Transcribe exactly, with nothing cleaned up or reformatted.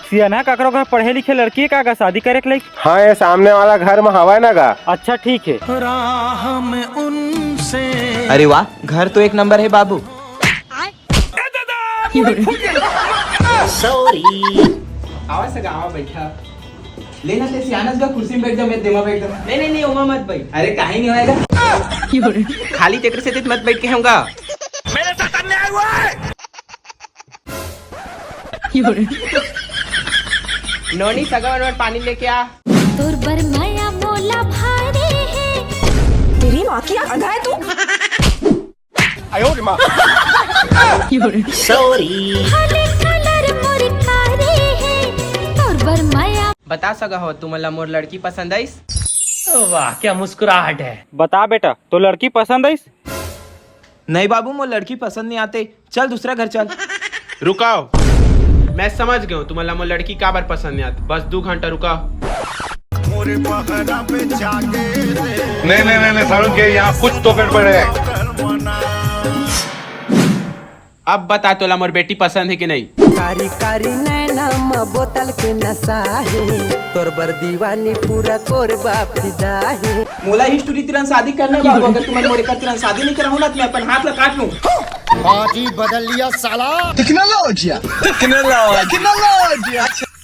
सियाना, काकरो घर पढ़े लिखे लड़की हे का गा, शादी करे के लाइक? हाँ, ये सामने वाला घर में हवय ना गा। अच्छा, ठीक है। राह में उनसे। अरे वाह, घर तो एक नंबर है बाबू। सॉरी। आवा सगा, आवा, बैठा। लेना ते सियानस का कुर्सी में बैठ जा, मैं देमा बैठ जा। नहीं, नहीं, नहीं, ओमा मत बैठ। अरे, काहे नहीं होएगा? खाली तेकरे से मत बैठ के होगा। मेरे साथ अन्याय हुआ है। नोनी, सगा मन बर पानी लेके आ। तोर बर मया मोला भारी हे। तेरी माँ की आंधा है तू। सॉरी। हले कलर मोर कारी हे, तोर बर मया। बता सगा हो, तुमन ला मोर लड़की पसंद आइस? वाह, क्या मुस्कुराहट है। बता बेटा, तो लड़की पसंद आइस? नहीं बाबू, मोर लड़की पसंद नहीं आते, चल दूसरा घर चल। रुकाओ, मैं समझ गया हूँ तुम्हारा मोर लड़की काबर पसंद नहीं आती। बस दो घंटा रुकाओ। नहीं, नहीं, नहीं, नहीं, सारुण के यहाँ कुछ तो गड़बड़ है। अब बता, तोला मोर बेटी पसंद है कि नहीं? कारी कारी नैना म बोतल के नशा हे, तोर बर दीवानी पूरा कोरबा फिदा हे। मोला हिस्ट्री तिरन शादी करना बाबू, अगर तुमन मोर एकर तिरन शादी नहीं कराहू ना, तो मैं अपन हाथ ला काट लूँ। पार्टी बदल लिया साला। टेक्नोलॉजिया। टेक्नोलॉजिया।